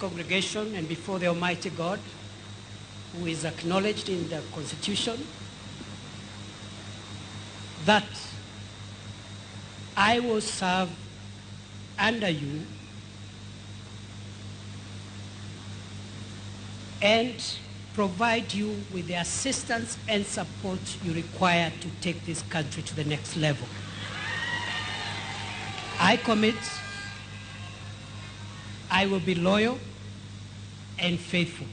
congregation and before the Almighty God, who is acknowledged in the Constitution, that I will serve under you and provide you with the assistance and support you require to take this country to the next level. I commit I will be loyal and faithful.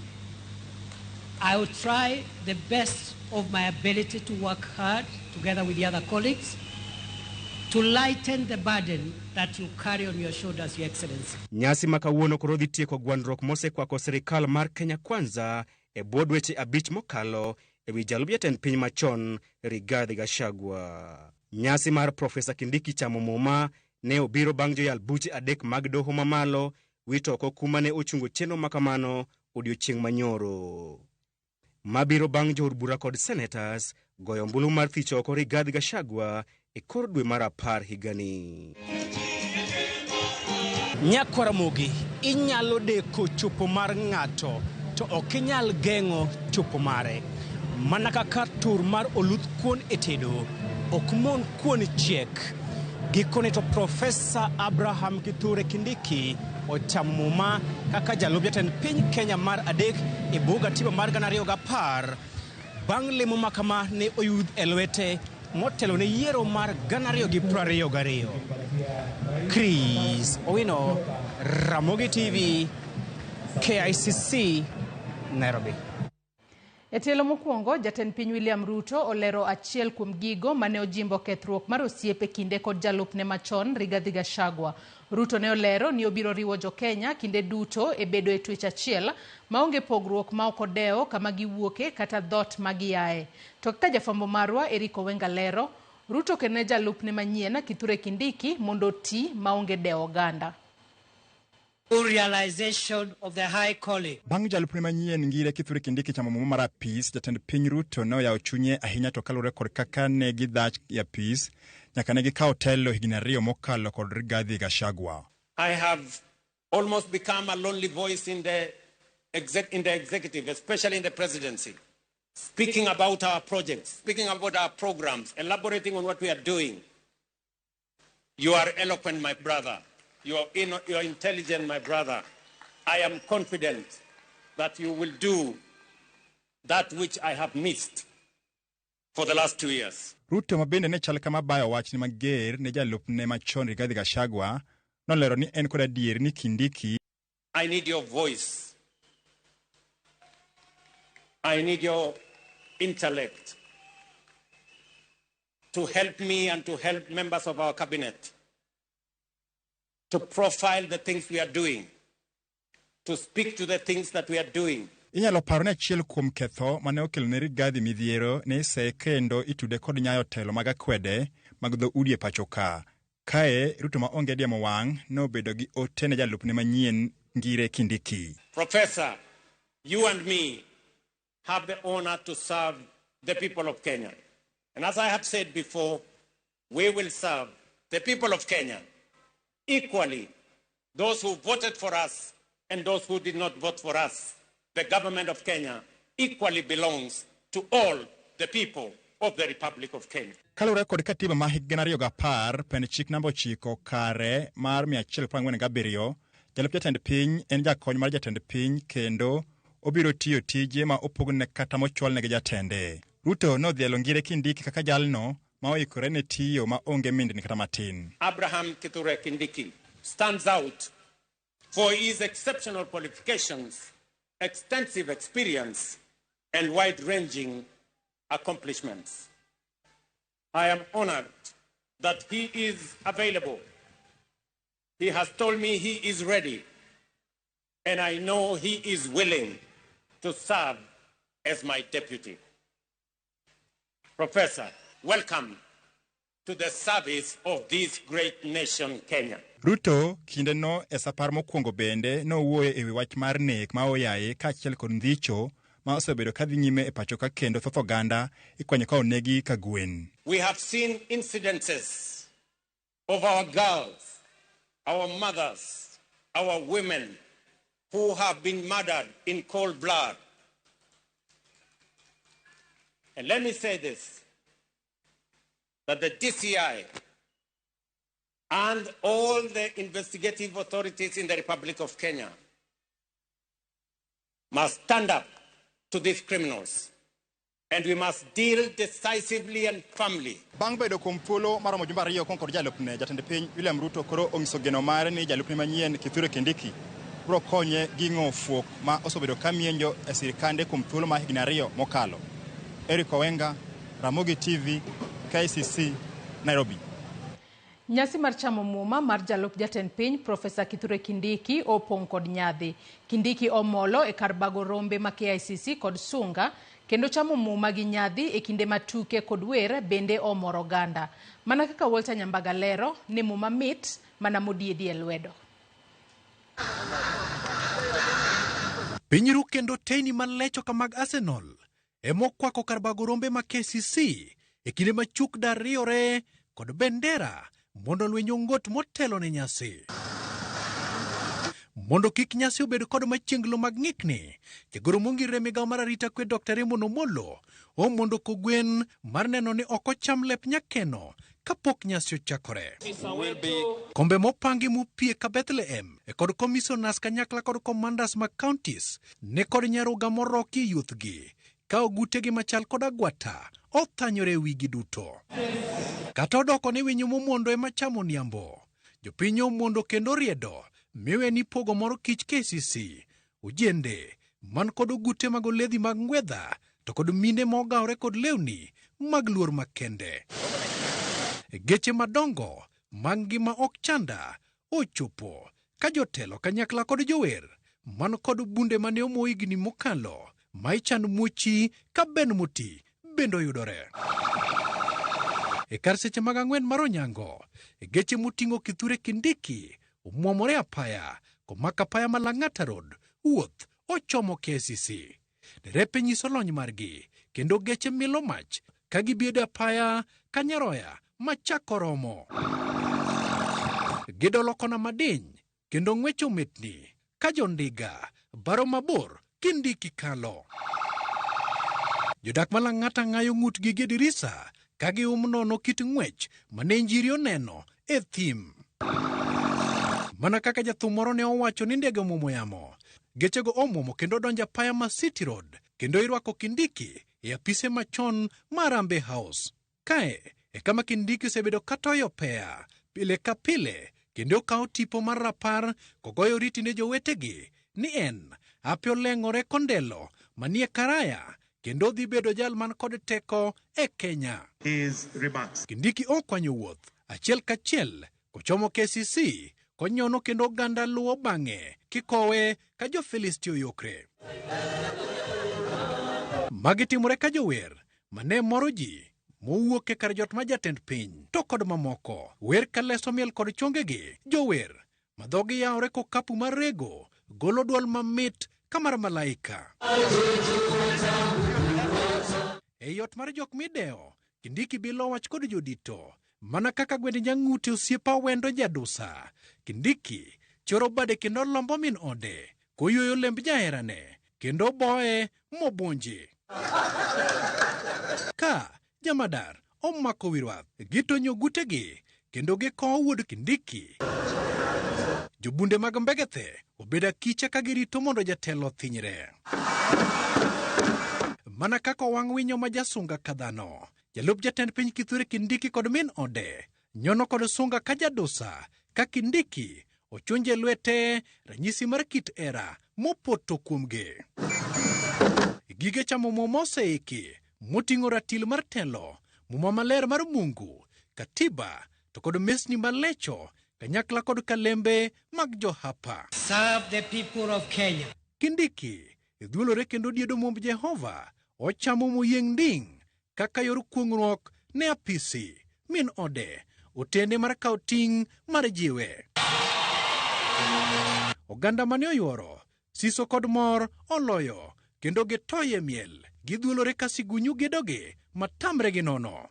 I will try the best of my ability to work hard together with the other colleagues to lighten the burden that you carry on your shoulders, Your Excellency. Nyasi ma kawuono koro dhi tieko gwandruok mosekwako sirikal mar Kenya Kwanza e bwo dweche 5 mokalo e wi jalup jatend piny machon Rigathi Gachagua. Nyasi mar Profesa Kindiki chamo muma ne obiro bang' joyal buche 3 mag doho mamalo wito oko kuma ne ochungo chenro makamano odiochieng' manyoro. Mabiro bang' jood bura kod senators goyo ombulu mar thicho oko Rigathi Gachagua e kor dwe mar 10 higani. Nyakwaramogi, inyalo deko chopo mar ng'ato to ok inyal geng'o chopo mare. Mana kaka tur mar oluth kuon e tedo, ok mon kuon chiek. Gikone to Profesa Abraham Kithure Kindiki ochamo muma kaka jalup jatend piny Kenya mar 3 e bwo katiba mar 2010 bang' lemo makama ne oyud e lwete motelo ne yiero mar 2022. Chris Owino, Ramogi TV, KICC, Nairobi. E tielo mokwongo, jatend piny William Ruto olero achiel kuom gigo mane ojimbo kethruok mar osiep e kinde kod jalupne machon Rigathi Gachagua. Ruto ne olero ni obiro riwo jo Kenya kinde duto e bedo e twech achiel maonge pogruok ma ok odewo kama giwuoke kata dhoot ma giaye. To kaka jafwambo marwa Eric Owenga lero, Ruto okene jalupne manyien Kithure Kindiki mondo oti maonge dewo oganda. Realization of the high calling. Bang' jalupne manyien Ngire Kithure Kindiki chamo muma mar apis, jatend piny Ruto ne oyawo chunye ahinya to kaluwore kod kaka ne gidhach e apis nyaka ne gikawo telo higni 2 mokalo kod Rigathi Gachagua. I have almost become a lonely voice in the executive, especially in the presidency, speaking about our projects, speaking about our programs, elaborating on what we are doing. You are eloquent, my brother. You are intelligent, my brother. I am confident that you will do that which I have missed for the last 2 years. Ruto ma bende ne chal kama bayo wach mager ne jalupne machon Rigathi Gachagua nolero ni en kod adier ni Kindiki. I need your voice. I need your intellect to help me and to help members of our cabinet to profile the things we are doing, to speak to the things that we are doing. Inyalo paro ni achiel kuom ketho mane okelo ne Rigathi midhiero ne ise kendo itude kod nyayo telo mag akwede mag dhoudi e pacho ka. Kae Ruto ma onge diemo wang' nobedo gi ote ne jalupne manyien Ngire Kindiki. Professor, you and me have the honor to serve the people of Kenya. And as I have said before, we will serve the people of Kenya equally, those who voted for us and those who did not vote for us. The government of Kenya equally belongs to all the people of the Republic of Kenya. Kaluwore kod katiba ma higa 2010, pend chik namba 9 kare mar 147, jalup jatend piny en jakony mar jatend piny kendo obiro tiyo tije ma opogne kata mochwalne gi jatende. Ruto nodhialo Ngire Kindiki kaka jalno ma oikore ne tiyo ma onge mindni kata matin. Abraham Kithure Kindiki stands out for his exceptional qualifications, extensive experience, and wide-ranging accomplishments. I am honored that he is available. He has told me he is ready, and I know he is willing to serve as my deputy. Professor, welcome to the service of this great nation, Kenya. Ruto kinde no e sapar mokwongo bende nowuoyo e wi wach mar nek ma oyaye kaachiel kod ndhicho ma osebedo ka dhi nyime e pacho ka kendo thoth oganda ikwanyo ka onegi ka gwen. We have seen incidences of our girls, our mothers, our women who have been murdered in cold blood. And let me say this, that the DCI and all the investigative authorities in the Republic of Kenya must stand up to these criminals, and we must deal decisively and firmly. Bang' bedo kuom thuolo maromo jumbe ariyo kon kod jalupne, jatend piny William Ruto koro onyiso geno mare ni jalupne manyien Kithure Kindiki biro konye ging'o fuok ma osebedo ka mienjo e sirikande kuom thuolo mar higni ariyo mokalo. Eric Owenga, Ramogi TV, KCC, Nairobi. Nyasi mar chamo muma mar jalup jatend piny Profesa Kithure Kindiki opong' kod nyadhi. Kindiki omolo e kar bago rombe ma KICC kod sunga kendo chamo muma gi nyadhi e kinde ma tuke kod wer bende omoro oganda. Mana kaka Walter Nyambaga lero ni muma mit mana modiedi e lwedo. Piny ru kendo teyni malecho ka mag Arsenal emokwako kar bago rombe ma KCC e kinde ma chuk dar riore kod bendera mondo lweny ongot motelo ne nyasi. Mondo kik nyasi obed kod machienglo mag ng'ikni, jagoro mongirore migawo mar arita kwe Dr. Raymond Omolo omondo kogwen mar neno ni ok ocham lep nyakeno kapok nyasi ochakore. Kombe mopangi mopie ka Bethlehem e kod commissioners kanyakla kod commanders mag counties ne kod nyaruga moroki e yuothgi ka ogutegi machal kod agwata othanyore e wigi duto. Kata odoko ni winyo momondo ema chamo niambo, jopiny omondo kendo riedo miwe ni pogo moro kich KCC, ojende man kod ogute mag oledhi mag ngwedha to kod mine mogawore kod lewni mag luor makende. Geche madongo mag ngima ok chanda ochopo ka jotelo kanyakla kod jower man kod bunde mane omo higni mokalo ma ichan muochi ka ben moti bende oyudore. E kar seche mag 4 mar onyango, geche moting'o Kithure Kindiki omwomore apaya komako apaya ma Lang'ata Road wuoth ochomo KCC. Derepe nyiso lony margi kendo geche milo mach ka gibiedo apaya ka nyaroya machako romo. Gidolo kona madiny kendo ng'wech omitni ka jondiga baro mabor Kindiki kalo. Jodak ma Lang'ata ng'ayo ng'utgi gi dirisa ka gium nono kit ng'wech mane njiri oneno e thim. Mana kaka jathum moro ne owacho ni ndege omwomo yamo, gechego omwomo kendo donjo apaya ma City Road kendo irwako Kindiki e apise machon mar Harambee House. Kae e kama Kindiki osebedo katoyo peya pile ka pile kendo okawo tipo mar rapar kogoyo oriti ne jowetegi ni en ape oleng'ore kondelo manie karaya kendo odhi bedo jal man kod teko e Kenya. His remarks. Kindiki okwanyo wuoth achiel kachiel kochomo KCC konyono kendo oganda luwo bang'e kikowe ka jo-Filisti oyokre. Magi timore ka jower mane moro ji mowuok e kar jot ma jatend piny to kod mamoko wer ka leso miel kod chongegi. Jower ma dhogi yawore kokapu mar rego golo dwol mamit ka mar malaika. E ot mar jok midewo, Kindiki bilo wach kod jodito mana kaka gwend nyang'ute osiepa wendo jadusa. Kindiki choro bade kendo lombo min ode koyuoyo lemb jaherane kendo boye mobwonji. Ka jamadar omako wi rwath, gitonyo gutegi kendo gikowo wuod Kindiki. Jobunde mag Mbegethe obedo akicha ka girito mondo jatelo othinyre. Mana kaka owang' winyo ma jasunga ka dhano, jalup jatend piny Kithure Kindiki kod min ode nyono kod sunga ka jadusa ka Kindiki ochunje lwete ranyisi mar kit era mopoto kuomgi. Gige chamo muma oseiki moting'o ratil mar telo, muma maler mar Mungu, katiba to kod mesni malecho kanyakla kod kalembe mag johapa. Serve the people of Kenya. Kindiki dhuolore kendo diedo mumb Jehova, ochamo moyieng' nding' kaka yor kuong'ruok ne apisi min ode otende mar kawo ting' mar jiwe. Oganda mane oyuoro siso kod mor oloyo kendo gitoye miel, gidhuolore ka sigunyu gedogi matamre gi nono.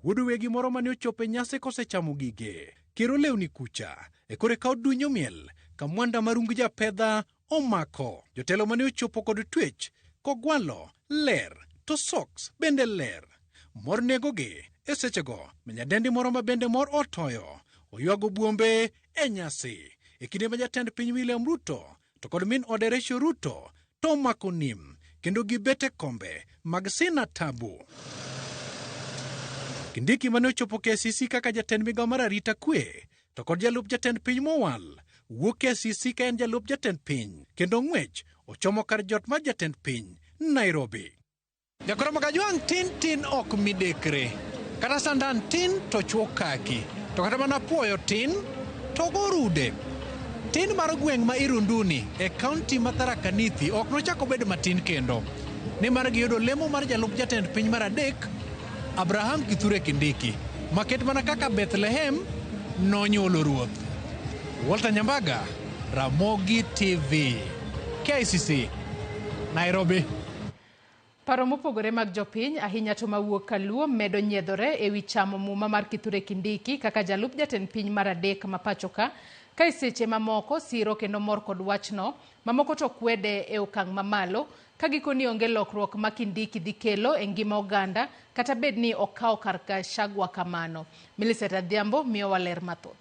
Wuod wegi moro mane ochopo e nyasi kosechamo gige, kero lewni kucha, e kore ka odunyo miel, Kamwanda marungu japedha omako. Jotelo mane ochopo kod twech kogwalo ler to socks bende ler. Mor negogi e sechego manyadendi moro ma bende mor otoyo oywago buombe e nyasi. E kinde ma jatend piny William Ruto to kod min ode Rachel Ruto to omako nim kendo gibet e kombe mag sina tabu. Kindiki mane ochopo KCC kaka jatend migao mar arita kwe to kod jalup jatend piny mowal wuok KCC ka en jalup jatend piny kendo ng'wech ochomo kar jot mar jatend piny Nairobi. Jakoro Kajwang' tin tin ok midekre. Kata sandan tin to chuo kaki. To kata mana puoyo tin to gorude. Tin mar gweng' ma Irunduni e kaunti ma Tharaka Nithi ok nochak obed matin kendo. Nimar giyudo lemo mar jalup jatend piny mar adek Abraham Kithure Kindiki maket mana kaka Bethlehem nonyuolo ruoth. Walter Nyambaga, Ramogi TV, KICC, Nairobi. Paro mopogore mag jopiny ahinya to mawuok Kaluo medo nyiedhore ewi chamo muma mar Kithure Kindiki kaka jalup jatend piny mar adek ma pacho ka e seche mamoko siro kendo mor kod wachno, mamoko to kwede e okang' mamalo ka gikoni onge lokruok ma Kindiki dhi kelo e ngima oganda kata bed ni okawo kar Gachagua kamano. Millicent Adhiambo miyowa ler mathoth.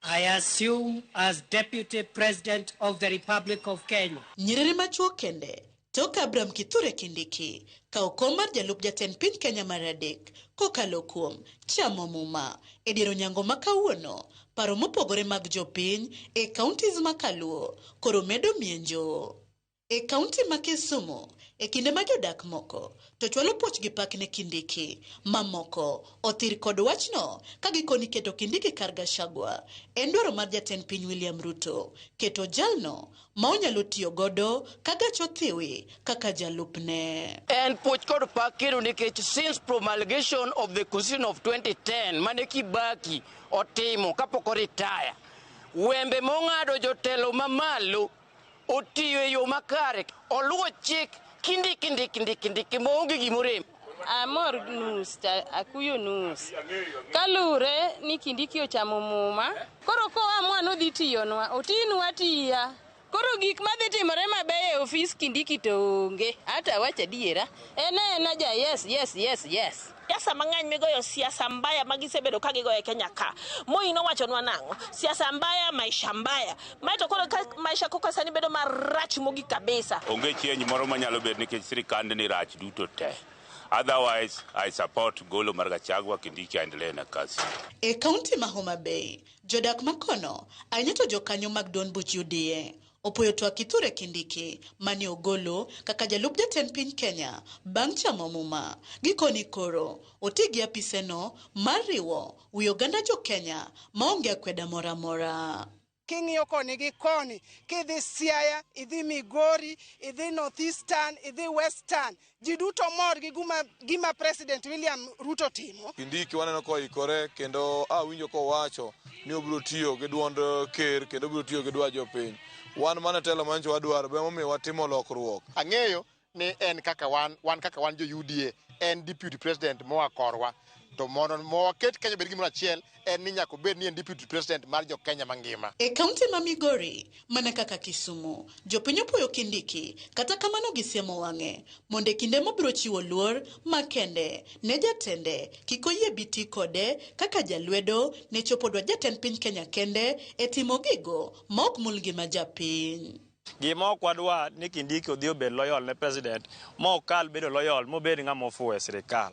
I assume as Deputy President of the Republic of Kenya. Nyerere machuok kende tok Abraham Kithure Kindiki kawo kom mar jalup jatend piny Kenya mar adek kokalo kuom chamo muma e dier onyango ma kawuono. Paro mopogore mag jopiny e counties ma Kaluo koro medo mienjo. E kaunti ma Kisumu e kinde ma jodak moko to chwalo puoch gi pak ne Kindiki, mamoko othir kod wachno ka gikoni keto Kindiki kar Gachagua en dwaro mar jatend piny William Ruto keto jalno ma onyalo tiyo godo ka gach othiwi kaka jalupne. En puoch kod pak kendo nikech since promulgation of the Constitution of 2010 mane Kibaki otimo kapok oritaya, wembe mong'ado jotelo mamalo otiyo e yo makare, oluwo chik Kindiki ndiki ndiki ndiki maonge gimorem. Amor nus to akuyo nus. Kalure ni Kindiki ochamo muma, koro koamua nodhi tiyonwa, otinwa tiya. Koro gik madhi timore mabeyo e ofis Kindiki to onge. Hata awach adiera, en aena ja yes, yes, yes, yes. Siasa mang'eny migoyo, siasa mbaya magisebedo ka gigoyo e Kenya ka. Moi nowachonwa nang'o? Siasa mbaya, maisha mbaya. Mae to koro ka maisha koka sani bedo marach mogik kabisa. Onge change moro manyalo bet nikech sirikand ni rach duto te. Otherwise, I support golo mar Gachagua, Kindiki aendelee na kazi. E kaunti ma Homa Bay, jodak makono ahinya to jokanyo mag duond buch UDA opoyo twak Kithure Kindiki mane ogolo kaka jalup jatend piny Kenya bang' chamo muma. Gikoni koro oti gi apiseno mar riwo wi oganda jo Kenya maonge akweda moro amora. King'iyo koni gi koni, kidhi Siaya, idhi Migori, idhi North Eastern, idhi Western, ji duto mor gi gima President William Ruto timo. Kindiki waneno koikore kendo awinjo kowacho ni obiro tiyo gi duond ker kendo obiro tiyo gi dwach jopiny. Wan mana telo manyocha wadwaro be emomiyo watimo lokruok. Ang'eyo ni en kaka wan, wan kaka wan jo UDA, en deputy president moa korwa. To mondo waket Kenya obed gimoro achiel, en ni nyaka obed ni en deputy president mar jo Kenya mangima. E kaunti ma Migori, mana kaka Kisumu, jopiny opuoyo Kindiki, kata kamano gisiemo wang'e mondo e kinde mobiro chiwo luor makende ne jatende kik oyie bi ti kode kaka jalwedo ne chopo dwach jatend piny Kenya kende e timo gigo ma ok mul ngima japiny. Gima ok wadwa ni Kindiki odhi obed loyal ne president, ma okal bedo loyal mobed ng'ama ofuwo e sirikal.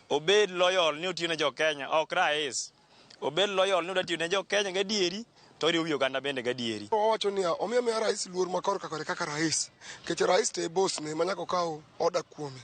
Obed loyal ni otiyo ne jo Kenya, ok rais. Obed loyal ni odwa tiyo ne jo Kenya gadieri, to oriwo wi oganda bende gadieri. Owacho niya, omiyo miya rais luor ma korka kore kaka rais. Nikech rais to e boss ne ma nyaka okaw order kuome.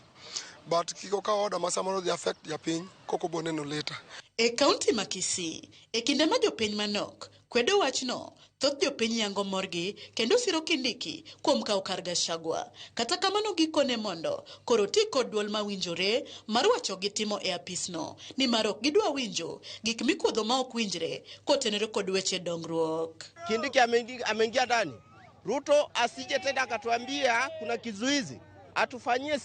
But kik okaw order ma samoro dhi affect japiny kok obo neno later. E kaunti ma Kisii, e kinde ma jopiny manok kwedo wachno, thoth jopiny yango morgi kendo siro Kindiki kuom kawo kar Gachagua. Kata kamano gikone mondo koro ti kod duol mawinjore mar wacho gi timo e apisno, nimar ok gidwa winjo gik mikuodho ma ok winjre kotenore kod weche dongruok. Kindiki ameingia ndani. Ruto asije tena akatuambia kuna kizuizi, atufanyie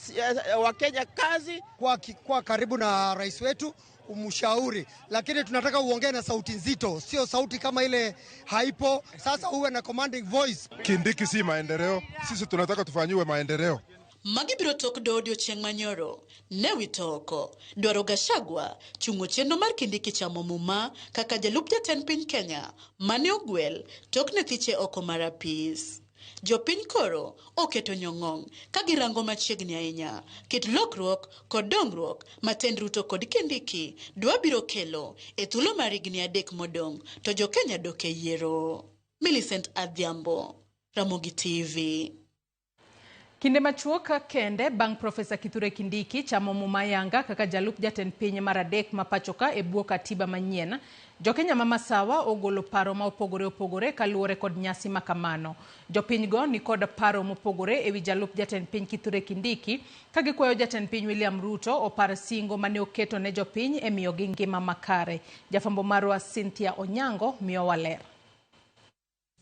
Wakenya kazi. Kwa karibu na rais wetu umshauri, lakini tunataka uongee na sauti nzito, sio sauti kama ile haipo. Sasa uwe na commanding voice. Kindiki si maendeleo, sisi tunataka tufanyiwe maendeleo. Magi biro tok doho odiochieng' manyoro ne wito oko dwaro Gachagua chungo chenro mar Kindiki chamo muma kaka jalup jatend piny Kenya mane ogwel tok ne thiche oko mar apis. Jopiny koro oketo nyong'ong' ka girango machiegni ahinya kit lokruok kod dongruok ma tend Ruto kod Kindiki dwa biro kelo e thuolo mar higni 3 modong' to jo-Kenya dok e yiero. Millicent Adhiambo, Ramogi TV. Kinde machuok kende bang' Profesa Kithure Kindiki chamo muma yanga kaka jalup jatend piny mar 3 ma pachoka e bwo katiba manyien, jo-Kenya ma Masawa ogolo paro ma opogore opogore kaluwore kod nyasi ma kamano. Jopinygo ni kod paro mopogore ewi jalup jatend piny Kithure Kindiki ka gikwayo jatend piny William Ruto opar singo mane oketo ne jopiny e miyogi ngima makare. Jafwambo marwa Cynthia Onyango miyowa ler.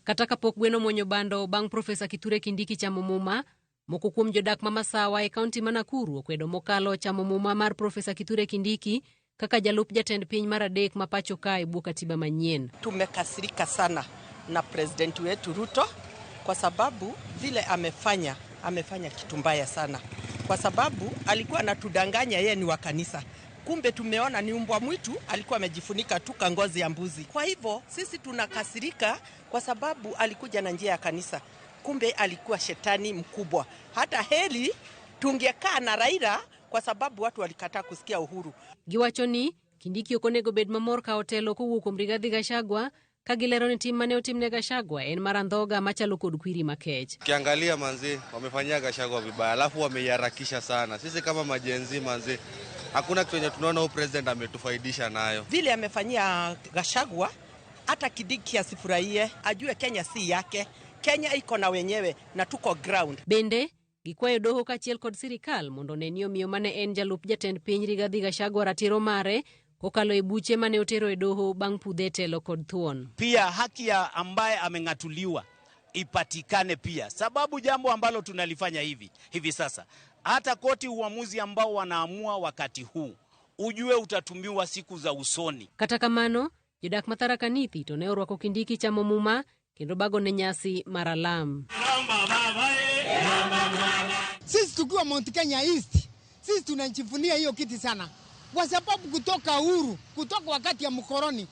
Kata kapok gweno muonyo bando bang' Profesa Kithure Kindiki chamo muma, moko kuom jodak ma Masawa e kaunti ma Nakuru okwedo mokalo chamo muma mar Profesa Kithure Kindiki kaka jalup jatend piny mar 3 ma pacho ka e bwo katiba manyien. Tumekasirika sana na president wetu Ruto kwa sababu vile amefanya kitu mbaya sana, kwa sababu alikuwa anatudanganya yeye ni wa kanisa, kumbe tumeona ni umbwa mwitu, alikuwa amejifunika tu ngozi ya mbuzi. Kwa hivyo sisi tunakasirika kwa sababu alikuja na njia ya kanisa, kumbe alikuwa shetani mkubwa. Hata heri tungekaa na Raila kwa sababu watu walikataa kusikia uhuru. Giwacho ni Kindiki ok onego bed mamor ka otelo kowuok kuom Rigathi Gachagua ka gilero ni tim mane otimne Gachagua en mar andhoga machalo kod kwiri makech. Kiangalia manzi, wamefanyia Gachagua vibaya, alafu wameiharakisha sana. Sisi kama majenzi manzi, hakuna kitu yenye tunaona huyu president ametufaidisha nayo. Vile amefanyia Gachagua, hata Kindiki asifurahie, ajue Kenya si yake. Kenya iko na wenyewe na tuko ground. Bende gikwayo doho kaachiel kod sirikal mondo one ni omiyo mane en jalup jatend piny Rigathi Gachagua ratiro mare kokalo e buche mane otero e doho bang' pudhe telo kod thuon. Pia haki ya ambaye ameng'atuliwa ipatikane pia, sababu jambo ambalo tunalifanya hivi sasa, hata koti uamuzi ambao wanaamua wakati huu ujue utatumiwa siku za usoni. Kata kamano, jodak ma Tharaka Nithi to ne orwako Kindiki chamo muma kendo bago ne nyasi mar alam. Sisi tukiwa Mount Kenya East, sisi tunajivunia hiyo kiti sana, kwa sababu kutoka uhuru, kutoka wakati ya mkoroni,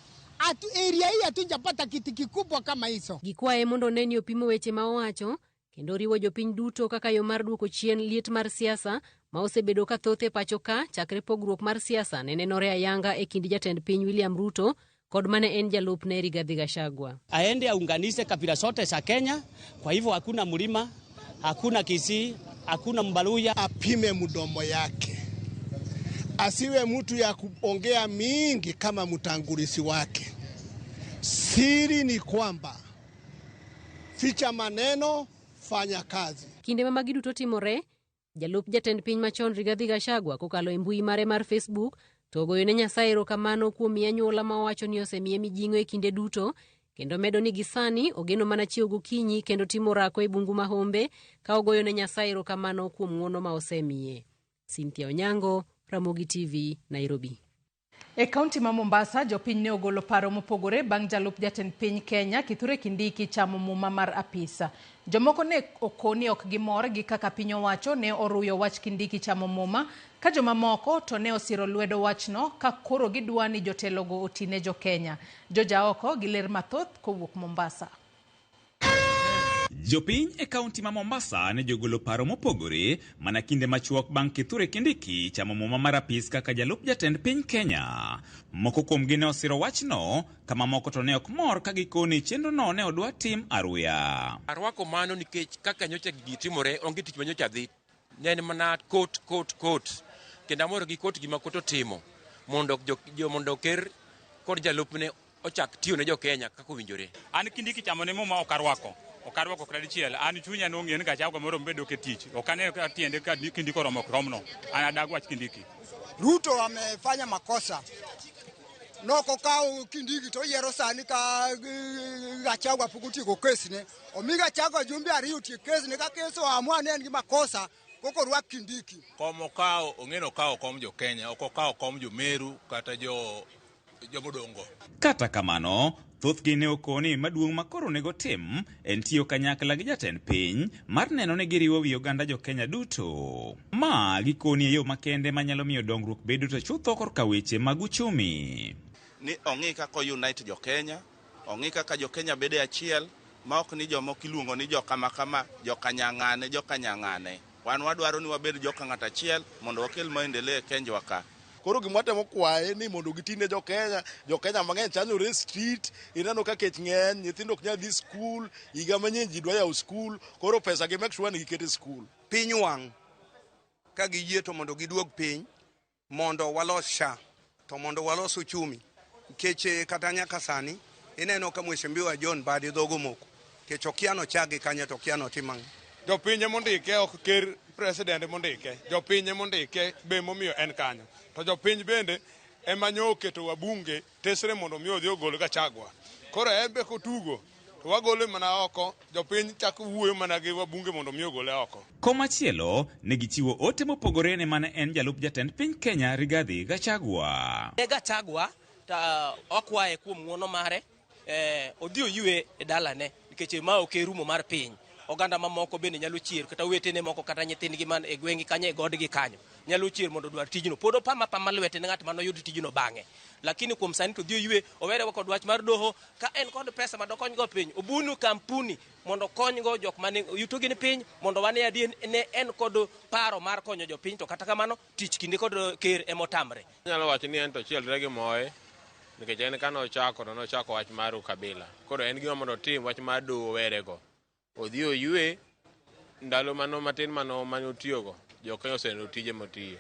area hii hatujapata kiti kikubwa kama hizo. Gikwaye mondo neni opimo weche ma owacho kendo riwo jopiny duto kaka yo mar duoko chien liet mar siasa ma osebedo ka thoth e pacho ka chakre pogruok mar siasa ne nenore ayanga e kind jatend piny William Ruto kod mane en jalupne Rigathi Gachagua. Aende aunganishe kabila zote za Kenya, kwa hivyo hakuna mlima, hakuna Kisii, hakuna Mbaluya. Apime mdomo yake, asiwe mtu ya kuongea mingi kama mtangulizi wake. Siri ni kwamba ficha maneno, fanya kazi. Kinde ma magi duto timore, jalup jatend piny machon Rigathi Gachagua kokalo e mbui mare mar Facebook to ogoyo ne Nyasaye erokamano kuom miye anyuola ma owacho ni osemiye mijing'o e kinde duto, kendo medo ni gisani ogeno mana chiewo gokinyi kendo timo orako e bungu ma Hombe ka ogoyo ne Nyasaye erokamano kuom ng'wono ma osemiye. Cynthia Onyango, Ramogi TV, Nairobi. E kaunti ma Mombasa, jopiny ne ogolo paro mopogore bang' jalup jatend piny Kenya Kithure Kindiki chamo muma mar apisa. Jomoko ne okoni ok gimor gi kaka piny owacho ne oruyo wach Kindiki chamo muma, ka jomamoko to ne osiro lwedo wachno ka koro gidwa ni jotelogo otine jo Kenya. Jojaoko gi ler mathoth kowuok Mombasa. Jopiny e kaunti ma Mombasa ne jogolo paro mopogore mana kinde machuok bang' Kithure Kindiki chamo muma mar apis kaka jalup jatend piny Kenya. Moko kuomgi ne osiro wachno, kama moko to ne ok mor ka gikoni chenrono ne odwa tim aruya. Arwako mano nikech kaka nyocha gigi timore, onge tich ma nyocha dhi. Ne en mana kot. Kendo amor gi kot gima kot otimo mondo ker kod jalupne ochak tiyo ne jo Kenya kaka owinjore. An Kindiki chamo ne muma ok arwako. Ok arwako kata dichiel. An chunya nong'eyo ni Gachagua moro bedo ke tich. Ok aneno ka tiende ka Kindiki oromo ok romno. An adag wach Kindiki. Ruto amefanya makosa. Nokokawo Kindiki to oyiero sani ka Gachagua pok otieko kesne. Omi Gachagua jumbe ariyo otiek kesne, ka kes oamua ni en gi makosa, koko rwak Kindiki. Kom okawo ong'eno okawo kom jo Kenya, ok okawo kom jo Meru kata jo jomodongo. Kata kamano, thothgi ne okoni maduong' ma koro onego tim en tiyo kanyakla gi jatend piny mar neno ni giriwo wi oganda jo Kenya duto. Ma gikoni e yo makende manyalo miyo dongruok bedo to chutho korka weche mag uchumi. Ni ong'i kaka unite jo Kenya, ong'i kaka jo Kenya bedo e achiel, ma ok ni jomoko iluongo ni joka kama, joka nyang'ane, joka nyang'ane. Wan wadwaro ni wabed joka ng'at achiel mondo wakel maendeleo e Kenjwa ka. Koro gima watemo kwaye ni mondo gitine jo Kenya, jo Kenya mang'eny chandore e street, ineno ka kech ng'eny, nyithindo ok nyal dhi skul, higa manyien ji dwa yawo skul, koro pesa gi make sure ni giketo e skul. Piny wang' ka giyie to mondo giduog piny mondo walos SHA to mondo walos uchumi nikech kata nyaka sani ineno ka Mheshimiwa John Mbadi dhogo moko nikech okia nochak gi kanye to okia notim ang'o. Jopiny emondike ok ker president emondike, jopiny emondike be momiyo en kanyo. To jopiny bende ema nyo oketo wabunge tesre mondo mi odhi ogol Gachagua. Koro en be kotugo to wagole mana oko, jopiny chako wuoyo mana gi wabunge mondo mi ogole oko. Komachielo, ne gichiwo ote mopogore ne mane en jalup jatend piny Kenya Rigathi Gachagua. Ne Gachagua ta wakwaye kuom ng'uono mare, odhi oywe e dalane nikech ma ok e rumo mar piny. Oganda mamoko bende nyalo chier kata owetene moko kata nyithindgi man e gweng'gi kanyo e godgi kanyo nyalo chier mondo odwar tijno. Pod opama pama lwete ne ng'at manoyud tijno bang'e. Lakini kuom sani to odhi oywe, owere kod wach mar doho, ka en kod pesa ma dokonygo piny, obunu kampuni mondo okonygo jok mane yutogi ni piny mondo wane adier ne en kod paro mar konyo jopiny, to kata kamano tich kinde kod ker emotamre. Anyalo wacho ni en to chielre gi moye nikech en kane ochako to nochako wach mar ukabila. Koro en gima mondo otim wach mar doho owerego. Odhi oywe ndalo mano matin mano mane otiyogo, jo Kenya oseneno tije motiyo.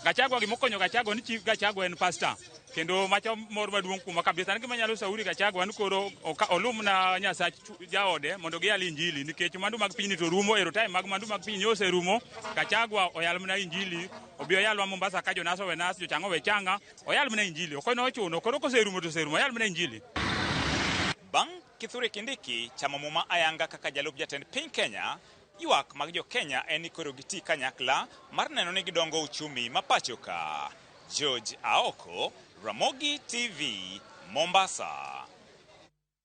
Gachagua gimokonyo Gachagua ni chief Gachagua en pastor kendo macho mor maduong' kuoma kabisa. An gima anyalo shauri Gachagua ni koro olumna Nyasach jaode mondo giyal injili nikech mwandu mag pinyni to rumo, ero time mag mwandu mag pinyni oserumo. Gachagua oyal mana injili, obi oyalwa Mombasa ka jonas owe nas, jochang'a owe chang'a, oyal mana injili. Ok ochuno, koro koserumo to oserumo, oyal mana injili. Bang' Kithure Kindiki chamo muma ayanga kaka jalup jatend piny Kenya, ywak mag jo Kenya en ni koro giti kanyakla mar neno ni gidongo uchumi ma pacho ka. George Aoko, Ramogi TV, Mombasa.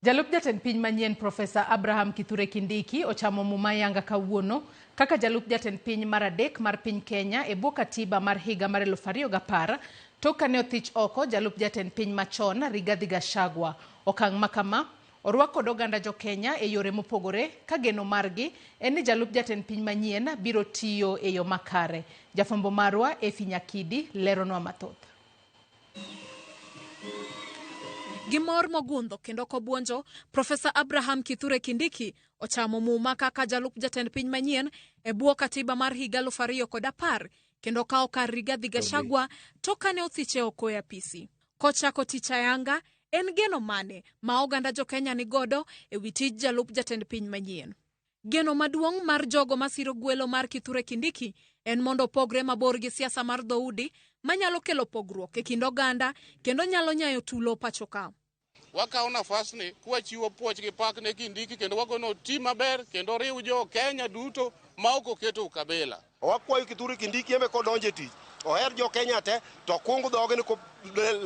Jalup jatend piny manyien Profesa Abraham Kithure Kindiki ochamo muma ayanga kawuono kaka jalup jatend piny mar adek mar piny Kenya e bwo katiba mar higa mar 2010 tok kane othich oko jalup jatend piny machon Rigathi Gachagua. Okang' ma kama orwak kod oganda jo Kenya e yore mopogore ka geno margi en ni jalup jatend piny manyien biro tiyo e yo makare. Jafwambo marwa Efi Nyakidi leronwa mathoth. Gi mor mogundho kendo kobuonjo, Profesa Abraham Kithure Kindiki ochamo muma kaka jalup jatend piny manyien e bwo katiba mar higa 2010 kendo kawo kar Rigathi Gachagua tok kane othiche oko e apisi. Kochako tich ayanga, en geno mane ma oganda jo Kenya ni godo e wi tij jalup jatend piny manyien? Geno maduong' mar jogo masiro gwelo mar Kithure Kindiki en mondo opogre mabor gi siasa mar dhoudi manyalo kelo pogruok e kind oganda kendo nyalo nyayo tulo pacho ka. Wakawo nafasni kwachiwo puoch gi pak ne Kindiki kendo wagono oti maber kendo riw jo Kenya duto ma ok oketo ukabila. Wakwayo Kithure Kindiki eme kodonjo e tich, oher jo Kenya te to okwong dhoge ni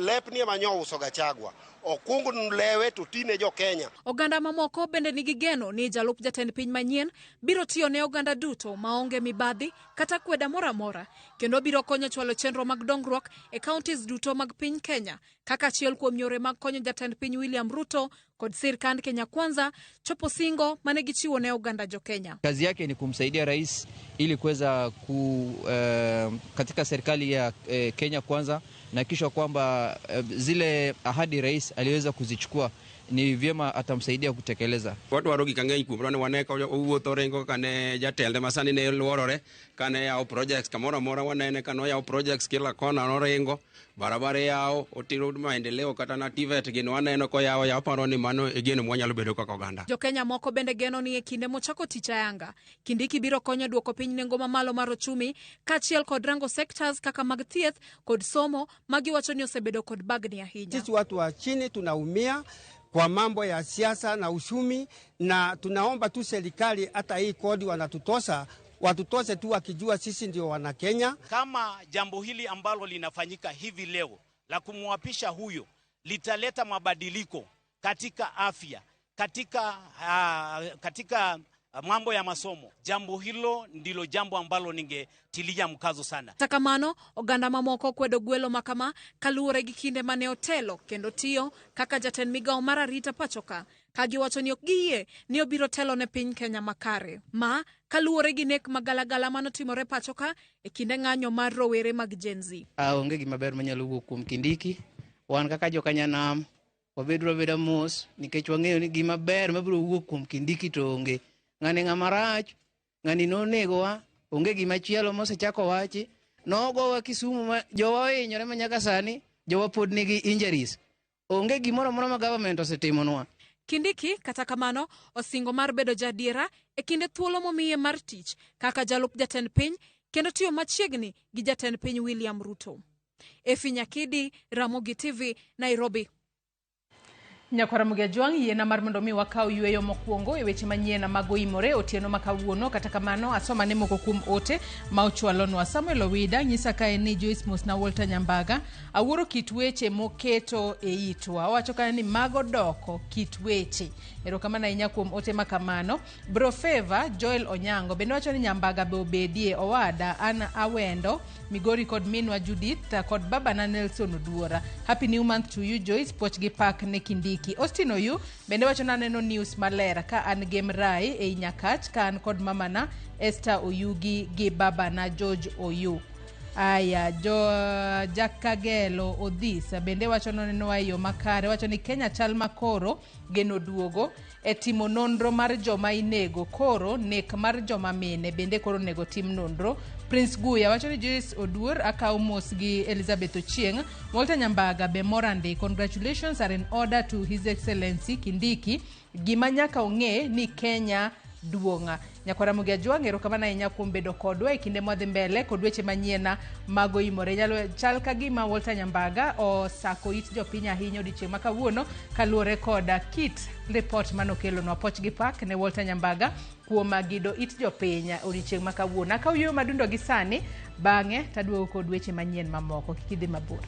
lepni ema nyo uso Gachagua. Okwong lewe to tine jo Kenya. Oganda mamoko bende nigi geno ni jalup jatend piny manyien biro tiyo ne oganda duto maonge mibadhi kata kweda moro amora kendo biro konyo chwalo chenro mag dongruok e counties duto mag piny Kenya kaka achiel kuom yore mag konyo jatend piny William Ruto kod sirkand Kenya Kwanza chopo singo mane gichiwo ne oganda jo Kenya. Kazi yake ni kumsaidia rais ili kuweza katika serikali ya Kenya Kwanza na kisha kwamba zile ahadi rais aliweza kuzichukua ni vyema atamsaidia kutekeleza. Wadwaro gik mang'eny kuom ne wane ka owuotho ringo kane jatende masani ne luorore kane yawo projects kamoro amora wanene kane oyawo projects kila kona noringo barabara yawo otiro maendeleo kata na TVET gin waneno koyawo yawo paro ni mano e geno mwanyalo bedo kaka oganda. Jo Kenya moko bende geno ni e kinde mochako tich ayanga, Kindiki biro konyo duoko piny nengo mamalo mar ochumi kaachiel kod rango sectors kaka mag thieth kod somo ma giwacho ni osebedo kod bagni ahinya. Sisi watu wa chini tunaumia kwa mambo ya siasa na uchumi, na tunaomba tu serikali hata hii kodi wanatutosa Watutoshe tu wakijua sisi ndio wana Kenya. Kama jambo hili ambalo linafanyika hivi leo la kumwapisha huyo litaleta mabadiliko katika afya, katika mambo ya masomo, jambo hilo ndilo jambo ambalo ningetilia mkazo sana. Kata kamano, oganda mamoko kwedo gwelo makama kaluwore gi kinde mane otelo kendo tiyo kaka jatend migao mar arita pachoka ka giwacho ni ok giyie ni obiro telo ne piny Kenya makare. Ma kaluwore gi nek magalagala manotimore pachoka e kinde ng'anyo mar rowere mag Gen Z. Onge gima ber manyalo wuok kuom Kindiki. Wan kaka jokanyanam wabedro abeda mos nikech wang'eyo ni gima ber mabiro wuok kuom Kindiki to onge. Ng'ani ng'ama rach, ng'ani nonegowa, onge gima chielo mosechako wachi. Nogowa Kisumu ma jowa ohinyore ma nyaka sani, jowa pod nigi injuries. Onge gimoro amora ma government osetimonwa. Kindiki, kata kamano, osingo mar bedo jaadiera e kinde thuolo momiye mar tich kaka jalup jatend piny kendo tiyo machiegni gi jatend piny William Ruto. Efi Nyakidi, Ramogi TV, Nairobi. Nyakwara Mugia Jwang' yiena mar mondo mi wakaw yueyo mokwongo e weche manyien mag oimore otieno ma kawuono. Kata kamano asoma ne moko kuom ote ma ochwalonwa. Samuel Owida nyisa kae ni Joyce Mosna Walter Nyambaga awuoro kit weche moketo e itwa. Owacho kae ni mago doko kit weche. Erokamano ahinya kuom ote ma kamano. Bro Favor Joel Onyango bende wacho ni Nyambaga be obedie owada an awendo Migori kod minwa Judith kod babana Nelson Oduora. Happy new month to you Joyce, puoch gi pak ne Kindiki. Austin Oyu bende wacho ni aneno news maler ka an Gemrai ei Nyakach ka an kod mamana Esther Oyugi gi babana George Oyu. Aya, jo Jakagelo Odhis bende wacho nonenowa e yo makare, wacho ni Kenya chal makoro geno duogo e timo nonro mar joma inego, koro nek mar joma mine bende koro onego tim nonro. Prince Guya wacho ni Joyce Oduor akaw mos gi Elizabeth Ochieng. Walter Nyambaga be morandi, congratulations are in order to His Excellency Kindiki. Gima nyaka ong'e ni Kenya duong'a. Nyakwara Mugia Jwang', erokamano ahinya kuom bedo kodwa e kinde mwadhi mbele kod weche manyien mag oimore. Nyalo chal ka gima Walter Nyambaga osako it jopiny ahinya odiochieng' ma kawuono kaluwore koda kit ripot manokelonwa. Poch gi pak ne Walter Nyambaga kuom gido it jopiny odiochieng' ma kawuono. Akaw yueyo madundo gi sani, bang'e taduogo kod weche manyien mamoko. Kik idhi mabor.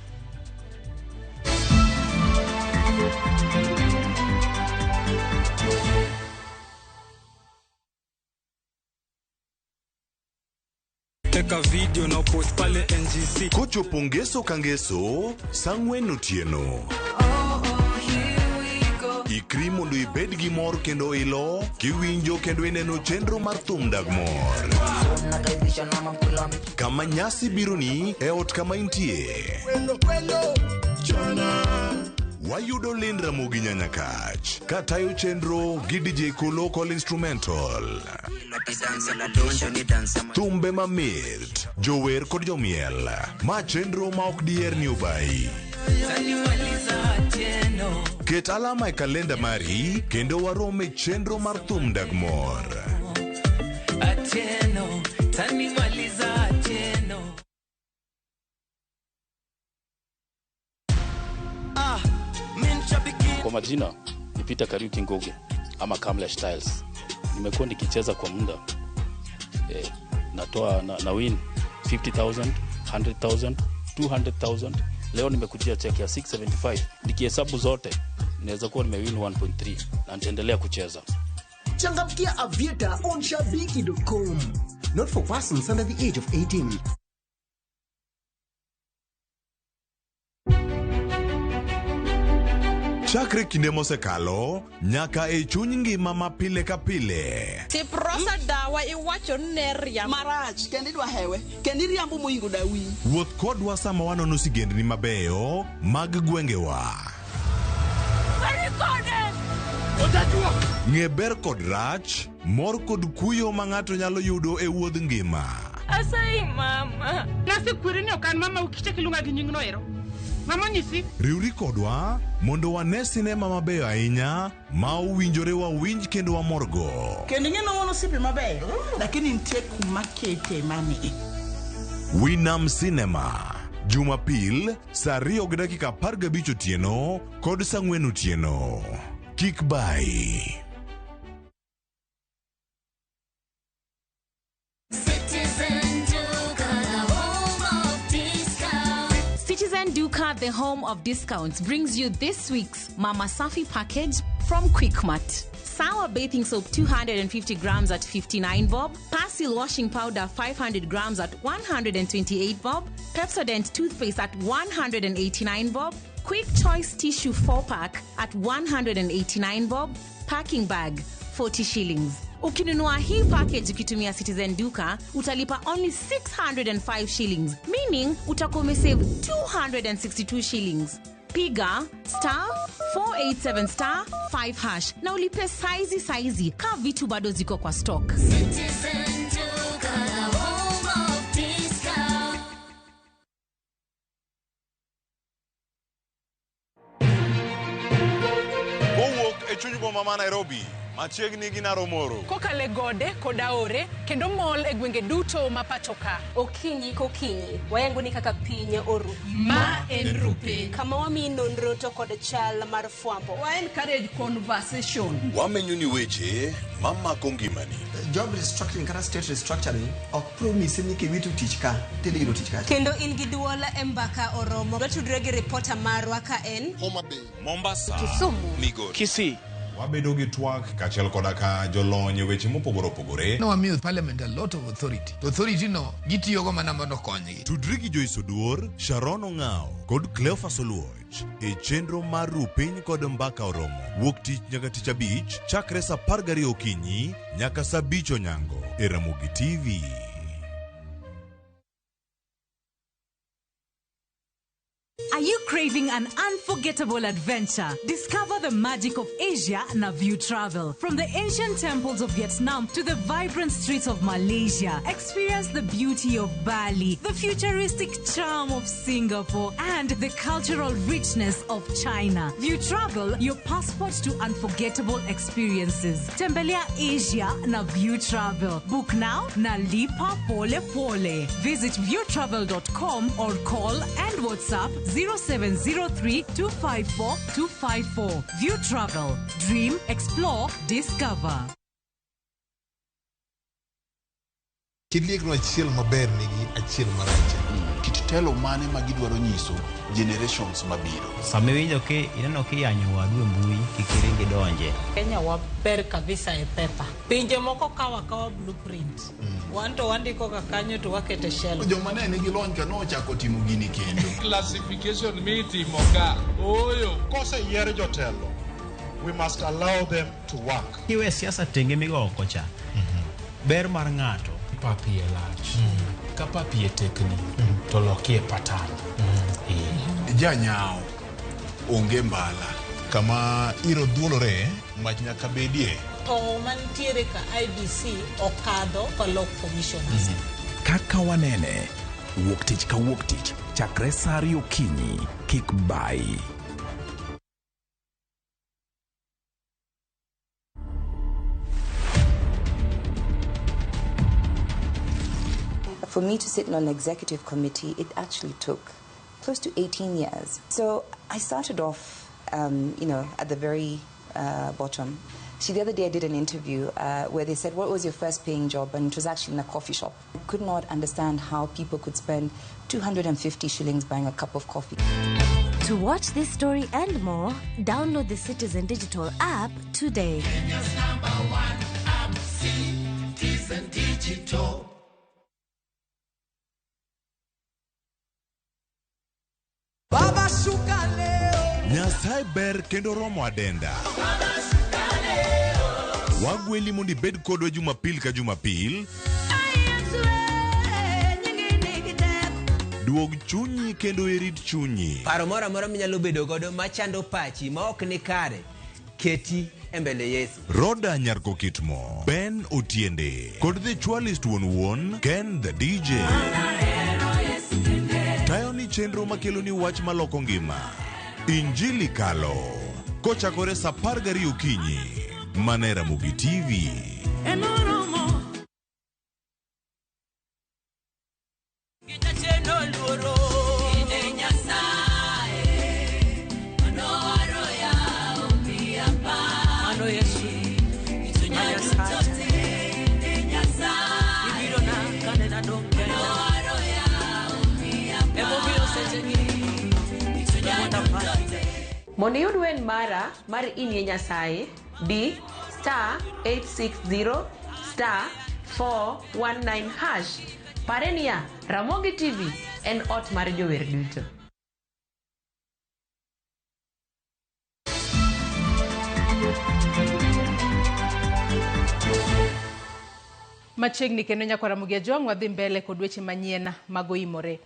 Teka video na post pale NGC. Kochopo ngeso ka ngeso, sa ang'wen otieno. Ikri mondo ibed gi mor kendo ilo, kiwinjo kendo ineno chenro mar thum dag mor. Kama nyasi bironi e ot kama intie. Wayudo Lind Ramogi Nyanyakach katayo chenro gi DJ Kolo Call Instrumental. Thumbe mamit, jower kod jomiel. Ma chenro ma ok diher ni obayi. Ket alama e kalenda mari kendo warom e chenro mar thum dag mor. Kwa majina ni Peter Kariuki Ngugi ama Kamlesh Styles. Nimekuwa nikicheza kwa muda natoa na win 50,000, 100,000, 200,000. Leo nimekujia check ya 675. Nikihesabu zote naweza kuwa nimewin 1.3 na nitaendelea kucheza. Changamkia Aviator on shabiki.com. Not for persons under the age of 18. Chakre kinde mosekalo nyaka e chuny ngima ma pile ka pile. Siprosa dawa iwacho ni ne riambo. Marach kendo idwa hewe kendo iriambo moingo dawi. Wuoth kodwa sama wanono sigendni mabeyo mag gwengewa. Ng'e ber kod rach, mor kod kuyo ma ng'ato nyalo yudo e wuodh ngima. Asayi mama. Nasekweri ni ok an mama ukichak iluonga gi nyingno ero. Mama onyisi. Riwri kodwa mondo wane sinema mabeyo ahinya ma owinjore wawinj kendo wamorgo. Kendo ing'e ni wan osiepe mabeyo, lakini nitie kuma kete mani. Winam Cinema, Jumapil saa 2:15 otieno kod saa 4 otieno. Kik bayi. Citizen Duka, the home of discounts, brings you this week's Mama Safi package from Quickmart. Sour bathing soap 250 grams at 59 bob, Persil washing powder 500 grams at 128 bob, Pepsodent toothpaste at 189 bob, Quick Choice tissue 4 pack at 189 bob, packing bag 40 shillings. Ukinunua hii package ukitumia Citizen Duka utalipa only 605 shillings, meaning utakuwa umesave 262 shillings. Piga star 487 star 5 hash na ulipe saizi saizi ka vitu bado ziko kwa stock. Citizen Duka, the home of discount. Kowuok e chuny boma ma Nairobi, machiegni gi Naromoro. Kokale gode kod aore kendo mol e gwenge duto ma pacho ka. Okinyi kokinyi, wayango ni kaka piny oru. Ma en Rupiny. Kama wamiyi nonro to kod chal mar fwambo. Wa encourage conversation. Wamenyo ni weche mamako ngimani. Job restructuring kata state restructuring ok promise ni kiwito tich ka tidhi yudo tich kacha. Kendo in gi duol e mbaka oromo. Watudre gi ripota marwa ka en Homa Bay, Mombasa, Kisumu, Migori, Kisii. Wabedo gi twak kaachiel koda ka jolony e weche mopogore opogore. Nowamiyo parliament a lot of authority. To authority no gitiyogo mana mondo okonygi. Tudri gi Joyce Oduor, Sharon Ong'ao kod Cleophas Oluoch e chenro mar Rupiny kod Mbaka Oromo wuok tich nyaka tich abich chakre saa 12 okinyi nyaka saa 5 onyango e Ramogi TV. Are you craving an unforgettable adventure? Discover the magic of Asia na View Travel. From the ancient temples of Vietnam to the vibrant streets of Malaysia, experience the beauty of Bali, the futuristic charm of Singapore, and the cultural richness of China. View Travel, your passport to unforgettable experiences. Tembelea Asia na View Travel. Book now na lipa pole pole. Visit viewtravel.com or call and WhatsApp 0703 254 254. View Travel. Dream, explore, discover. Kit liekno achiel maber nigi achiel marach. Kit telo mane ma gidwaro nyiso generations mabiro. Sama iwinjo ki ineno kiyanyo wadu e mbui kik iring idonje. Kenya waber kabisa e pepa. Pinje moko kawo akawa blueprint. Wan to wandiko ga kanyo to wakete shelf. Joma ne nigi lony ka nochako timo gini kendo. Classification mitimo ka ooyo. Koseyier jotelo, we must allow them to work. Kiwe siasa tenge migo oko cha. Ber mar ng'ato. Pap iye lach. Ka pap iye tekni, to lokie patan. Janyao onge mbala. Kama iro dhuolore, mach nyaka bedie. To mantiere ka IBC okadho kolok commissioners. Kaka wanene, wuok tich ka wuok tich, chakre saa ariyo okinyi, kik bai. For me to sit on an executive committee, it actually took close to 18 years. So I started off, at the very bottom. See, the other day I did an interview where they said, what was your first paying job? And it was actually in a coffee shop. I could not understand how people could spend 250 shillings buying a cup of coffee. To watch this story and more, download the Citizen Digital app today. Kenya's number one app, Citizen Digital. Baba shuka leo. Nyasaye ber kendo romo adenda. Wagweli mondo ibed kodwa Jumapil ka Jumapil. Duog chunyi kendo irit chunyi. Paro moro amora minyalo bedo godo machando pachi ma ok ni kare, keti e mbele Yesu. Roda Nyarko Kitmo, Ben Otiende, kod The Chwalist wuon wuon, Ken the DJ. Tayo ni chenro makelo ni wach maloko ngima. Injili Kalo. Kochakore saa 12 okinyi. Mana e Ramogi TV. Mondo iyud wer mara mar Inie Nyasaye, di *860 *419#. Pare niya, Ramogi TV en ot mar jower duto. Machiegni kendo nyakwar Ramogi Ajwang' wadhi mbele kod weche manyien mag oimore.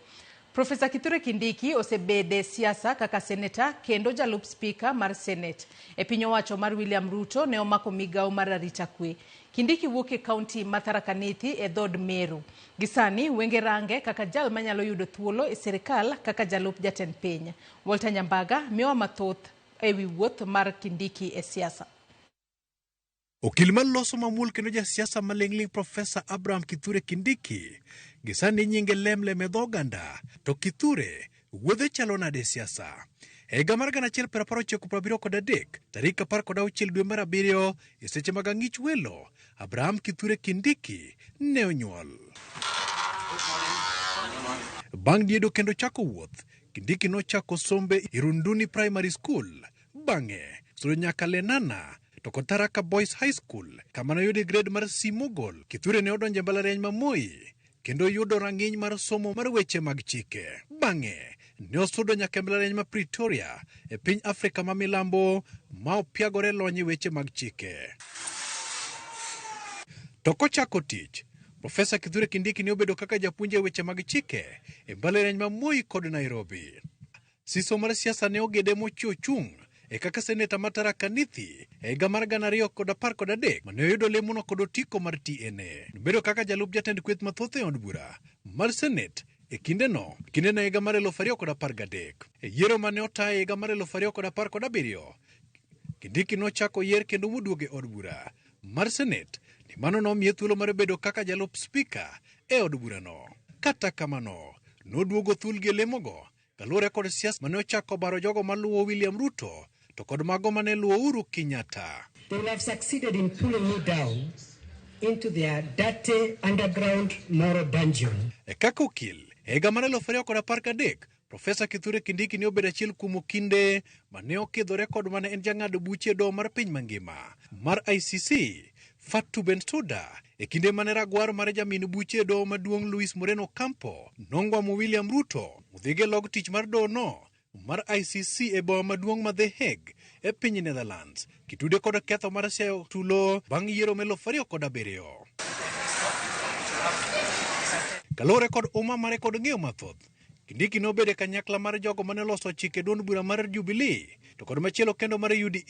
Profesa Kithure Kindiki osebede siasa kaka seneta kendo jalup spika mar Senate. E piny owacho mar William Ruto ne omako migawo mar arita kwe. Kindiki wuok e kaunti ma Tharaka Nithi e dhood Meru. Gisani wenge range kaka jal manyalo yudo thuolo e sirikal kaka jalup jatend piny. Walter Nyambaga miyowa mathoth ewi wuoth mar Kindiki e siasa. Okil maloso mamuol kendo jasiasa maling'ling' Profesa Abraham Kithure Kindiki gisani nyinge lemlem e dho oganda. To Kithure wuodhe chalo nade e siasa? E higa mar 1973 tarik 16 dwe mar abiriyo e seche mag ang'ich welo, Abraham Kithure Kindiki ne onyuol. Bang' diedo kendo chako wuoth, Kindiki nochako sombe Irunduni Primary School, bang'e sudo nyaka Lenana to kod Tharaka Boys High School kama noyude grade mar C mogol. Kithure ne odonjo e mbalariany ma Moi kendo yudo rang'iny mar somo mar weche mag chike. Bang'e ne osudo nyaka e mbalariany ma Pretoria e piny Afrika ma milambo ma opiagore lony e weche mag chike. To kochako tich, Profesa Kithure Kindiki ne obedo kaka japuonj e weche mag chike e mbalariany ma Moi kod Nairobi. Siso mar siasa ne ogede mochiwo chung' e kaka seneta ma Tharaka Nithi e higa mar 2013 mane oyudo lemono kod otiko mar TNA. Nobedo kaka jalup jatend kweth mathoth e od bura mar Senate e kindeno kindeno e higa mar 2013. E yiero mane otaye e higa mar 2017, Kindiki nochako yier kendo moduogo e od bura mar Senate ni mano nomiye thuolo mar bedo kaka jalup spika e od burano. Kata kamano, noduogo thulgi e lemogo kaluwore kod siasa mane ochako baro jogo maluwo William Ruto to kod mago mane luwo Uhuru Kenyatta. They will have succeeded in pulling me down into their dirty underground moral dungeon. E kaka okil, e higa mar 2013, Profesa Kithure Kindiki ne obedo achiel kuom okinde mane okidhore kod mane en jang'ad buche e doho mar piny mangima mar ICC, Fatou Bensouda, e kinde mane ragwar mar jamin buche e doho maduong' Luis Moreno Ocampo nongwamo William Ruto odhigo e log tich mar doho no mar ICC e boma maduong' ma The Hague e piny Netherlands, kitude kod ketho mar siayo tulo bang' yiero mar 2007. Kaluwore kod uma mare kod ng'eyo mathoth, Kindiki nobedo e kanyakla mar jogo mane oloso chike duond bura mar Jubilee to kod machielo kendo mar UDA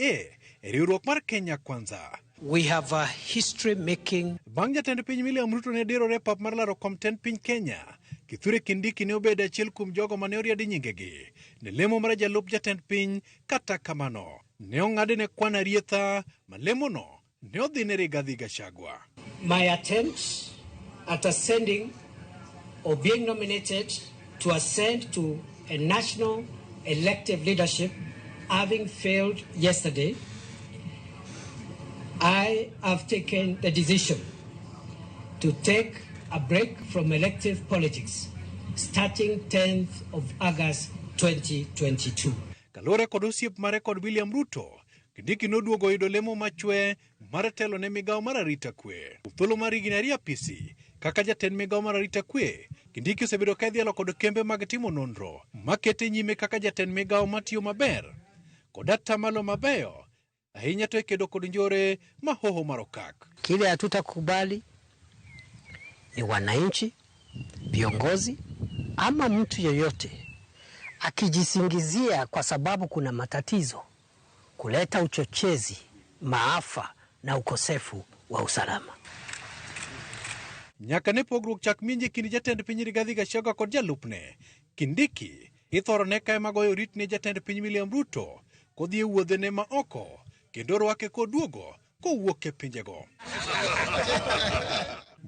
e riwruok mar Kenya Kwanza. We have a history making. Bang' jatend piny William Ruto ne dirore e pap mar laro kom tend piny Kenya, Kithure Kindiki ne obedo achiel kuom jogo mane oriadi nyingegi ne lemo mar jalup jatend piny. Kata kamano, ne ong'adne kwan arietha ma lemono ne odhi ne Rigathi Gachagua. My attempt at ascending or being nominated to ascend to a national elective leadership having failed yesterday, I have taken the decision to take a break from elective politics starting 10th of August 2022. Kaluwore kod osiep mare kod William Ruto, Kindiki noduogo yudo lemo machwe mar telo ne migawo mar arita kwe. Thuolo mar higni ariyo apisi kaka jatend migawo mar arita kwe, Kindiki osebedo ka idhialo kod kembe mag timo nonro makete nyime kaka jatend migawo matiyo maber kod atamalo mabeyo ahinya to e kedo kod njore ma hoho mar okak. Kile hatutakubali ni wananchi, viongozi ama mtu yeyote akijisingizia kwa sababu kuna matatizo kuleta uchochezi, maafa na ukosefu wa usalama. Nyaka ne pogruok chak minje kind jatend piny Rigathi Gachagua kod jalupne Kindiki ithoro ne ka ema goyo rit ne jatend piny William Ruto kodhi e wuodhene ma oko kendo rwake koduogo kowuok e pinjego.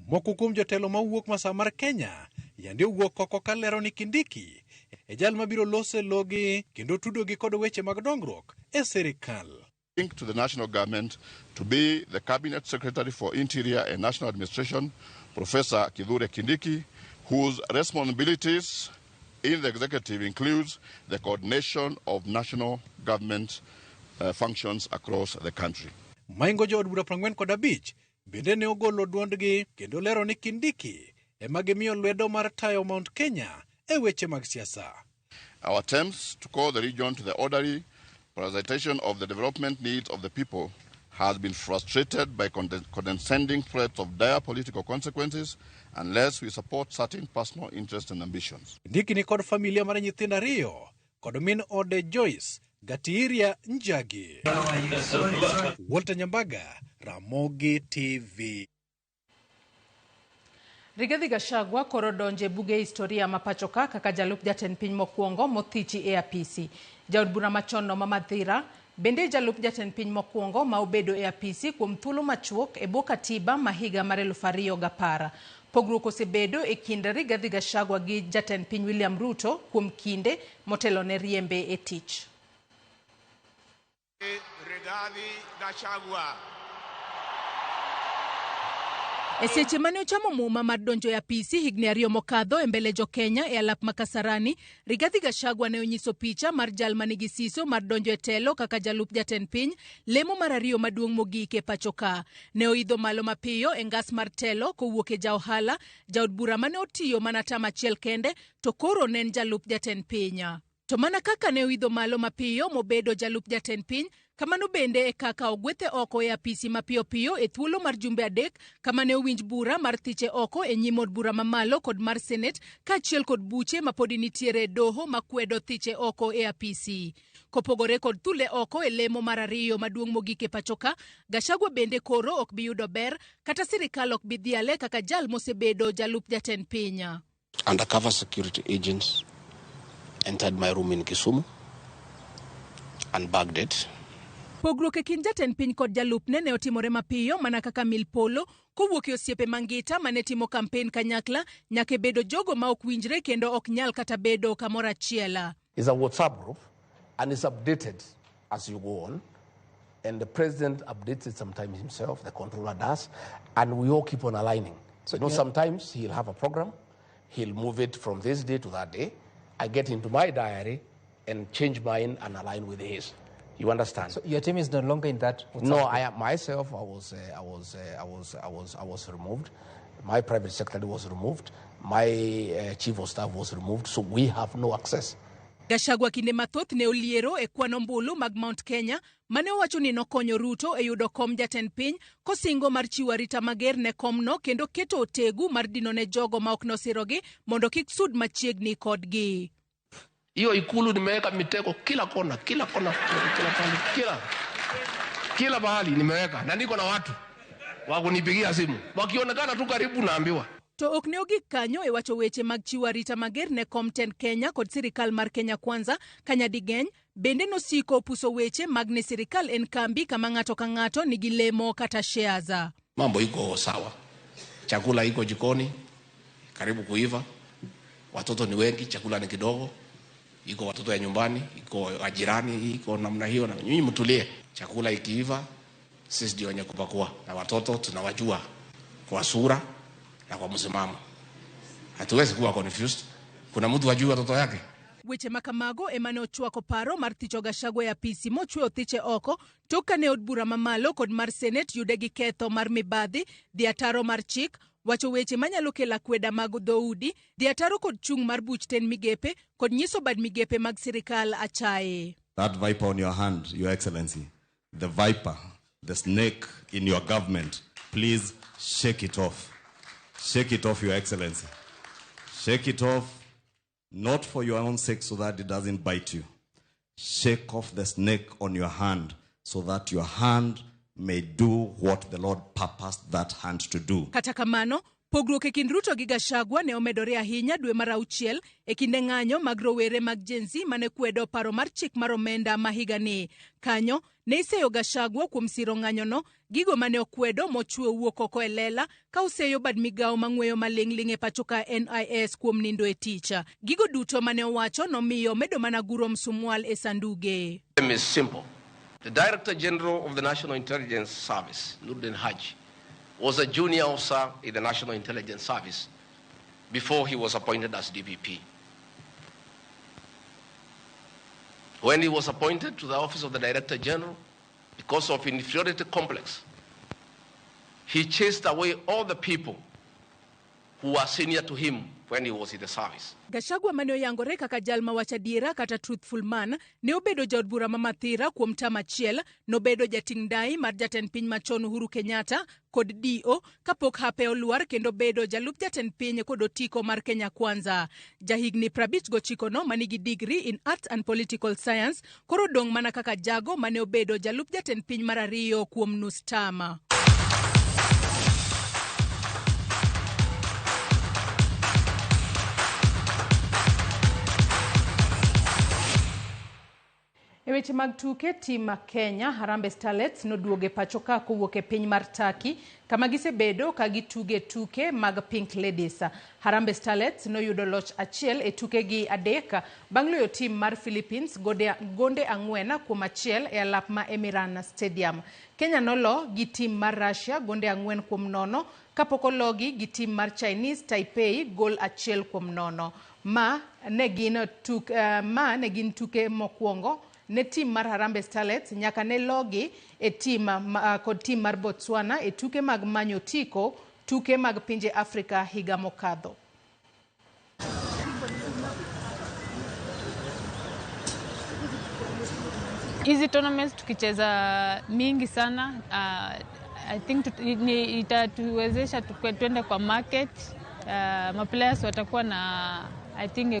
Moko kuom jotelo mawuok masawa mar Kenya yande owuok oko kalero ni Kindiki e jal mabiro loso e logi kendo tudogi kod weche mag dongruok e sirikal. To the national government to be the Cabinet Secretary for Interior and National Administration, Professor Kithure Kindiki, whose responsibilities in the executive includes the coordination of national government functions across the country. Maingo jood bura 45 bende ne ogolo duondgi kendo lero ni Kindiki ema gimiyo lwedo mar tayo Mount Kenya e weche mag siasa. Our attempts to call the region to the orderly prioritization of the development needs of the people has been frustrated by condescending threats of dire political consequences unless we support certain personal interests and ambitions. Kindiki ni kod familia mar nyithindo ariyo kod min ode Joyce Gatiria Njagi. Walter Nyambaga, Ramogi TV. Rigathi Gachagua koro donje e buge historia ma pacho ka kaka jalup jatend piny mokwongo mothichi e apisi. Jaod bura machon no ma Mathira bende jalup jatend piny mokwongo ma obedo e apisi kuom thuolo machuok e bwo katiba ma higa mar 2010. Pogruok osebedo e kind Rigathi Gachagua gi jatend piny William Ruto kuom kinde motelo ne riembe e tich. Rigathi Gachagua. E seche mane ochamo muma mar donjo e apisi higni 2 mokadho e mbele jo-Kenya e alap ma Kasarani, Rigathi Gachagua ne onyiso picha mar jal manigi siso mar donjo e telo kaka jalup jatend piny, lemo mar ariyo maduong' mogik e pacho ka. Ne oidho malo mapiyo e ngas mar telo kowuok e ja ohala, jaod bura mane otiyo mana tam achiel kende, to koro ne en jalup jatend piny. To mana kaka ne oidho malo mapiyo mobedo jalup jatend piny, kamano bende e kaka ogwethe oko e apisi mapiyo piyo e thuolo mar jumbe 3 kama ne owinj bura mar thiche oko e nyim od bura mamalo kod mar Senate kaachiel kod buche mapodi nitiere e doho makwedo thiche oko e apisi. Kopogore kod thule oko e lemo mar ariyo maduong' mogik e pacho ka, Gachagua bende koro ok bi yudo ber kata sirikal ok bi dhiale kaka jal mosebedo jalup jatend piny. Undercover security agents entered my room in Kisumu and bugged it. Pogruok e kind jatend piny kod jalupne ne otimore mapiyo mana kaka mil polo kowuok e osiepe mangita mane timo kampen kanyakla nyaka e bedo jogo ma ok winjre kendo ok nyal kata bedo kamoro achiel. It's a WhatsApp group and it's updated as you go on, and the president updates it sometimes himself, the controller does, and we all keep on aligning. So you know, sometimes he'll have a program, he'll move it from this day to that day. I get into my diary and change mine and align with his. You understand? So your team is no longer in that WhatsApp No, group? I myself, I was removed. My private secretary was removed. My chief of staff was removed. So we have no access. Gachagua kinde mathoth ne oliero e kwan ombulu mag Mount Kenya mane owacho ni nokonyo Ruto e yudo kom jatend piny kosingo mar chiwo arita mager ne komno kendo keto otegu mar dino ne jogo ma ok nosirogi mondo kik sud machiegni kodgi. Hiyo ikulu nimeweka mitego kila kona, kila kona, kila pahali, kila mahali nimeweka, na niko na watu wa kunipigia simu. Wakionekana tu karibu naambiwa. To ok ne ogik kanyo e wacho weche mag chiwo arita mager ne kom tend Kenya kod sirikal mar Kenya Kwanza Kanyadigeny bende nosiko opuso weche mag ne sirikal en kambi kama ng'ato ka ng'ato nigi lemo kata shares. Mambo iko sawa, chakula iko jikoni karibu kuiva, watoto ni wengi, chakula ni kidogo, iko watoto ya nyumbani, iko jirani, iko namna hiyo, na nyinyi mtulie. Chakula ikiiva sisi ndio wenye kupakua, na watoto tunawajua kwa sura na kwa msimamo. Hatuwezi kuwa confused. Kuna mtu ajui watoto yake? Weche makamago ema ne ochwako paro mar thicho Gachagua e apisi mochweyo thiche oko tok kane od bura mamalo kod mar Senate yude gi ketho mar mibadhi, dhi ataro mar chik, wacho weche manyalo kelo akweda mag dhoudi, dhi ataro kod chung' mar buch ten migepe kod nyiso bad migepe mag sirikal achaye. That viper on your hand, Your Excellency, the viper, the snake in your government, please shake it off. Shake it off, Your Excellency. Shake it off, not for your own sake so that it doesn't bite you. Shake off the snake on your hand so that your hand may do what the Lord purposed that hand to do. Kata kamano, pogruok e kind Ruto gi Gachagua ne omedore ahinya dwe mar 6 e kinde ng'anyo mag rowere mag Gen Z mane kwedo paro mar chik mar omenda ma higani. Kanyo ne iseyo Gachagua kuom siro ng'anyono, gigo mane okwedo mochwe wuok oko e lela ka oseyo bad migawo mang'weyo maling'ling' e pacho ka NIS kuom nindo e tich. Gigo duto mane owacho nomiyo omedo mana guro msumwal e sanduge. Is simple. The Director General of the National Intelligence Service, Nurdin Haji, was a junior officer in the National Intelligence Service before he was appointed as DPP. When he was appointed to the office of the Director General, because of inferiority complex, he chased away all the people who were senior to him when he was in the service. Gachagua mane oyangore kaka jal mawacho adiera kata truthful man ne obedo jaod bura ma Mathira kuom tam achiel, nobedo jating' ndai mar jatend piny machon Uhuru Kenyatta kod DO kapok hape olwar kendo bedo jalup jatend piny kod otiko mar Kenya Kwanza. Jahigni 59 no manigi degree in Arts and Political Science koro dong' mana kaka jago mane obedo jalup jatend piny mar ariyo kuom nus tama. E weche mag tuke, tim Kenya Harambee Starlets noduogo e pacho ka kowuok e piny mar Turkey kama gisebedo ka gituge tuke mag Pink Ladies. Harambee Starlets noyudo loch achiel e tukegi 3 bang' loyo tim mar Philippines gonde 4-1 e alap ma Emiran Stadium. Kenya nolo gi tim mar Russia gonde 4-0 kapok ologi gi tim mar Chinese Taipei gol 1-0. Ma ne gin tuke mokwongo ne tim mar Harambee Starlets nyaka ne logi e tim kod tim mar Botswana e tuke mag manyo otiko tuke mag pinje Afrika higa mokadho. Hizi tournaments tukicheza mingi sana, I think itatuwezesha tuende kwa market, ma players watakuwa na I think